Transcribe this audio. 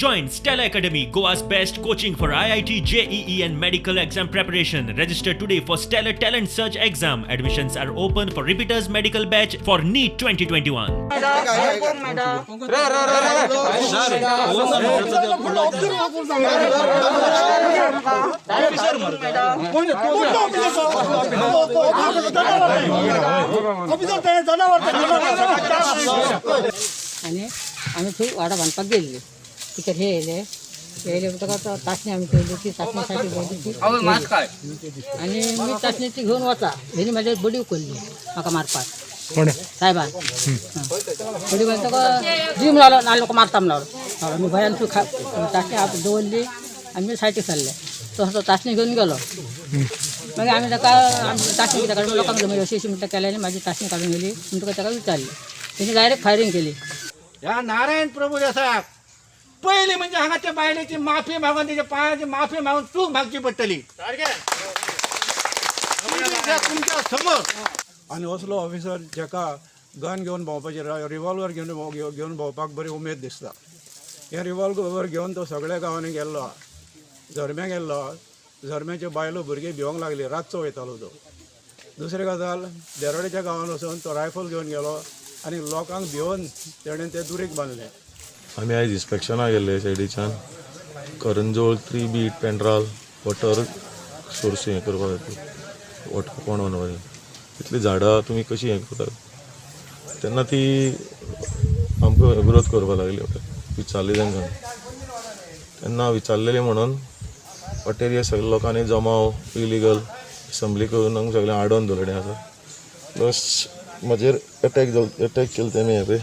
Join Stellar Academy, Goa's best coaching for IIT, JEE, and medical exam preparation. Register today for Stellar Talent Search exam. Admissions are open for repeaters medical batch for NEET 2021. आनी आमी थंय वाडा बांदपाक गेल्ली. Teacher हे येयले येयले म्हणटकच तासणी आमी पळयली. ती तासणी साठी पळयली ती गेली. आनी मी तासणी ती घेवन वता, हेणी म्हाजेर बडी उखल्ली म्हाका मारपाक साहेबान. बडी म्हणटकच जीव लागलो ना लोक मारता म्हणलो. मी भंयान थंय तासणी दवरली आनी मी सायटीक सरले. तसो तो तासणी घेवन गेलो. मागीर आमी ताका आमची तासणी कित्याक काडून लोकांक जमयली, अशी अशी म्हणटा केलें आनी म्हाजी तासणी काडून गेली म्हणटकच ताका विचारलें, तेणी डायरेक्ट फायरींग केली. ह्या नारायण प्रभू देसायाक पयली म्हणजे हांगाच्या बायलेची माफी मागून, तेच्या पांयाची माफी मागून चूक मागची पडटली तुमच्या समोर. आनी असलो ऑफिसर जाका गन घेवन भोंवपाची, रिवॉल्वर घेवन घेवन भोंवपाक बरी उमेद दिसता. हे रिवॉल्वर घेवन तो सगळ्या गांवांनी गेल्लो आहा. झरम्या गेल्लो आहा. झरम्याच्यो बायलो भुरगीं भिवंक लागली. रातचो वयतालो तो. दुसरी गजाल, देरोडेच्या गांवांत वचून तो रायफल घेवन गेलो आनी लोकांक भिवन तेणें ते दुरीग बांदलें. आमी आयज इन्स्पेक्शनाक गेल्ले सायडीच्यान Karanzol 3B Pendral water source हें करपा खातीर, वॉटर पोंड बांदपाचें. तितलीं झाडां तुमी कशीं हें करता? तेन्ना ती आमकां विरोध करपाक लागली. विचारली तांकां तेन्ना, विचारलेली म्हणून वाटेर हे सगळे लोकांनी जमाव इलिगल असेंब्ली करून आमकां सगळें आडोवन दवरलें आसा. प्लस म्हजेर एटॅक जाल, एटॅक केले तेमी. हें पळय.